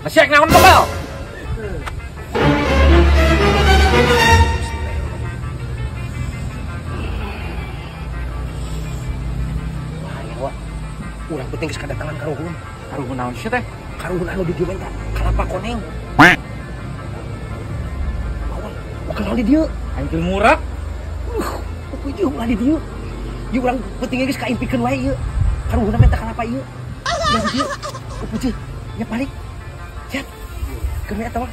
Masih naon tebal? Wah, urang penting geus kadatangan karuhun. Karuhun naon sih teh? Karuhun anu di dieu menta kalapa koneng. Wah, kenal di dieu. Aing teu murah. Puju ulah di dieu. Ieu urang penting geus kaimpikeun wae ieu. Karuhunna menta kalapa ieu. Ulah di dieu. Puju, nya balik. Siap. Keun eta mah.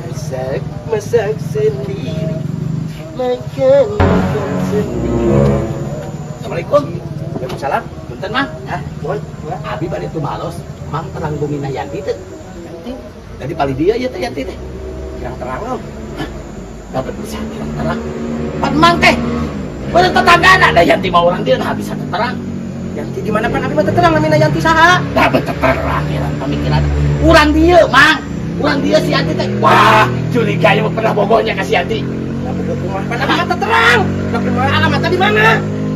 Masak, masak sendiri, makan, makan sendiri. Assalamualaikum. Waalaikumsalam. Punten mah. Hah? Mohon. Abi bade tumaros, mang terang bumina Yanti teh. Yanti. Tadi palih dia ieu teh Yanti teh. Kirang terang loh. Hah? Dapat bisa kirang terang. Pan mang teh. Bener tetanggana da Yanti mah urang dieu nah bisa terang. Yanti di mana pan abi mah terang namina Yanti saha? Dapat terang ya pamikiran. Urang dieu mang. Urang dia si Yanti teh. Wah, curiga ieu pernah bogohnya ka si Yanti. Lah bogoh kumaha pan abi mah terang. Lah kumaha alamatna di mana?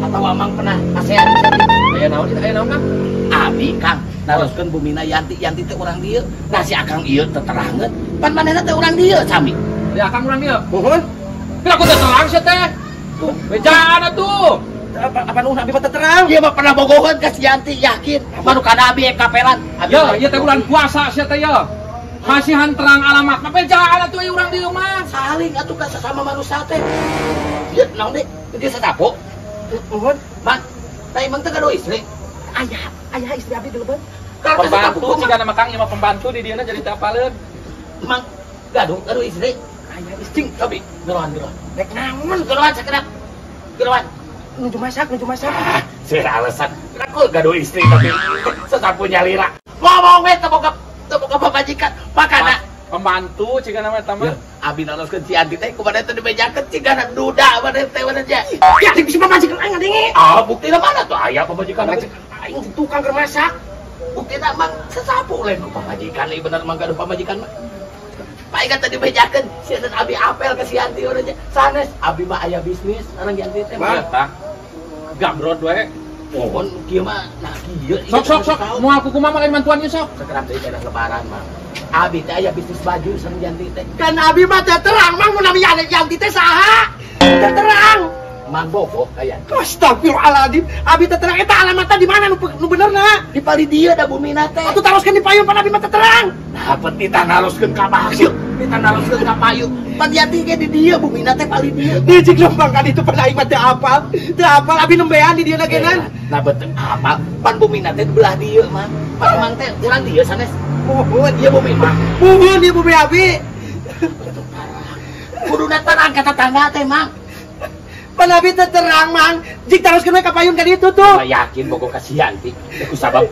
Atau amang pernah asean si Yanti. Aya naon ieu? Aya naon Kang? Abi Kang naroskeun bumina Yanti, Yanti teh urang dieu. Nah si Akang ieu teu terangeun. Pan manehna teh urang dieu sami. Ya Akang urang dieu. Mohon. Pira ku teu terang sia teh. Bejaan atuh. Apa nu abi mah teu terang? Ieu mah pernah bogoheun ka si Yanti yakin. Manu kana abi kapelan. Ya, ieu teh bulan puasa sia teh ya. Masihan terang alamat. Mah bejaan atuh ieu urang dieu mah. Saling atuh ka sasama manusia teh. Ieu naon deui? Ieu sasapo. Mohon. Mang, tah emang teh gaduh istri? Ayah, ayah istri abi dulu, Bang. Pembantu ciga nama Kang ieu mah pembantu di dieuna jadi teu apaleun. Mang, gaduh istri. Ayah istri tapi gerohan. Rek naon? Gerohan sakedap. Gerohan. Nuju masak, nuju masak. Ah, sih alasan. Aku gaduh istri tapi sesapu nyalira. Ngomong we teu boga pamajikan. Makana pembantu ciga nama eta mah. Abi naroskeun si Andi teh kumaha teh dibejakeun cigana duda maneh teh maneh nya. Ya bisa pamajikan aing ngadenge. Ah, buktina mana tuh aya pamajikan aing tukang keur masak. Buktina mang sesapu lain pamajikan ieu bener mang gaduh pamajikan mah. Pak Ikan tadi bejakeun si dan abi apel ke si Andi urang nya. Sanes abi mah aya bisnis sareng Yanti teh. Mah tah. Gabrod we. Mohon kieu mah nah kieu. Sok sok sok moal kumaha mah lain bantuan ieu sok. Sekarang teh daerah lebaran mah. Abi teh aya bisnis baju sareng Yanti teh. Kan abi mah teu terang mang mun abi Yanti teh saha? Teu terang. Mang bogoh ka Yanti. Astagfirullahaladzim, abi teu terang eta alamatna di mana nu benerna? Di palih dieu da bumina teh. Atuh taroskeun di payun pan abi mah teu terang. Nah, peti tanaroskeun ka payu. Ditanaroskeun ka payu. Pan Yanti ge di dieu bumina teh palih dieu. Dijik lempang kan itu pan aing mah teu apal. Teu apal abi nembean di dieu na genan. Nah betul apal pan bumina teh belah dieu mah. Pan mang teh urang dieu sanes. Mohon ieu bumi mah. Mohon ieu bumi abi. Kuduna terang ka tetangga teh mang. Pan abi teu terang mang. Jik taroskeun we ka payun ka ditu tuh. Mah yakin bogoh ka si Yanti. Teh kusabab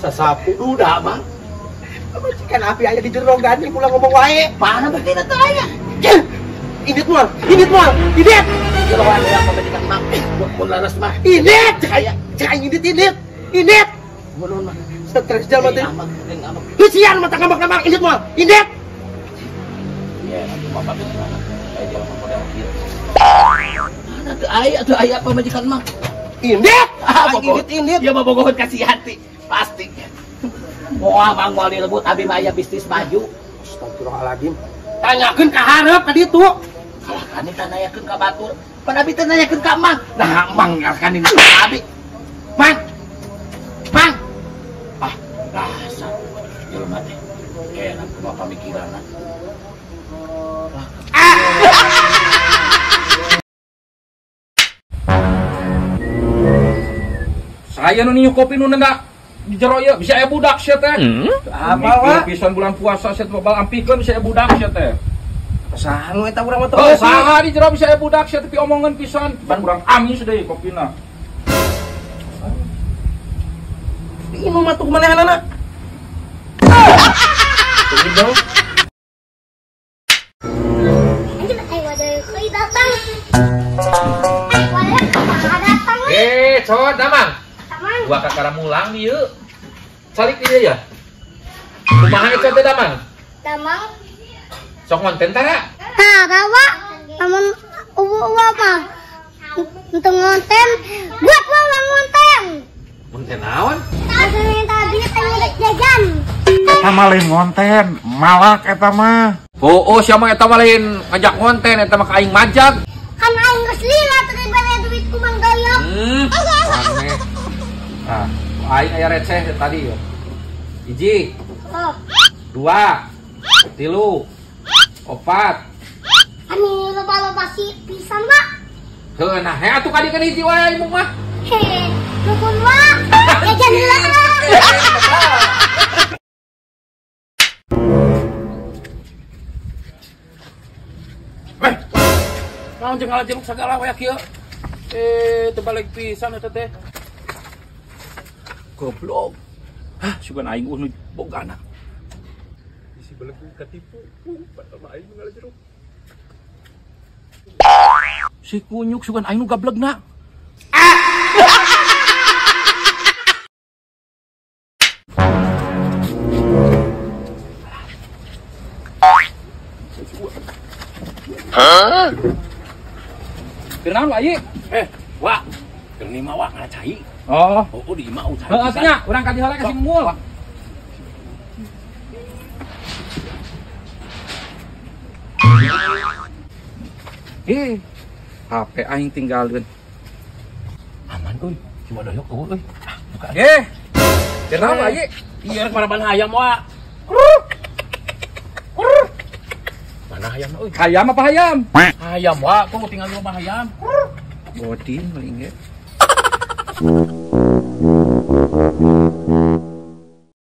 sasapu duda mang. Pamajikan abi aya di jero gani pulang ngomong wae. Mana buktina teu aya? Indit moal, indit moal, indit. Jeroan urang pamajikan mang. Mun laras mah. Indit, cek aya, cek aing indit indit. Indit. Mun mah. Stres jalma teh. Amak. Heusian mata ngambek-ngambek indit moal, indit. Ya, atuh mah pamikiran. Aya jalma model kieu. Mana teu aya teu aya pamajikan mang. Indit. Ah, indit indit. Ieu mah bogoheun ka si Yanti, pasti. Moal mang moal direbut abi mah aya bisnis baju. Astagfirullahaladzim. Tanyakeun ka hareup ka ditu. Kalah kani tanyakeun ka batur. Pan abi teh nanyakeun ka mang. Nah, mang kani ka abi. Mang. Mang. Ah, dasar jelema teh. Heran kumaha pamikiranna. Ah. Saya nu niu kopi nu nenda di jero ieu bisa aya budak sia teh. Apa wa? Pisan bulan puasa sia teh bal ampikeun bisa aya budak sia teh. Saha nu eta urang mah teu. Oh, saha di jero bisa aya budak sia teh omongan pisan. Ban urang amis deui kopina. Ini mah tuh manehanana. Tunggu dong. Eh, cowok damang. Dua kakara mulang dieu. Calik dieu ya. Kumaha eta teh damang? Damang. Sok konten tara? Tara wa. Lamun Uwa mah. Untuk ngonten, buat mah ngonten. Ngonten naon? Langsung minta duit aing jajan. Eta mah lain ngonten, malak eta mah. Oh, siapa eta mah lain ngajak ngonten, eta mah ka aing majag. Kan aing geus lila teu dibere duit ku Mang Doyok. Aneh. Ah, aing aya receh tadi ya. 1, 2, 3, 4. Ani loba-loba si pisan, Pak. Heuh, nah, heh atuh kadi kan hiji wae aing mah. Heh, nukun wa. Jajan heula. Weh. Naon jeung ngala jeruk sagala we kieu? Teu balik pisan eta teh. Goblok. Hah, sugan aing nu bogana. Isi belegu katipu, padahal mah aing ngala jeruk. Si kunyuk sugan aing nu gablegna. Hah? Keur naon Wa? Wa, keur ni mah wa ngala cai. Oh, oh di imah cai. Heeh, nya, urang ka diheula ka si Mul. HP aing tinggalkeun. Aman euy, si Wadoyok eueuh euy. Ah, buka. Keur naon Wa? Ieu rek maraban hayam wa. Mana hayam euy? Hayam apa hayam? Hayam wa, kok tinggal di rumah hayam. Bodin paling ge.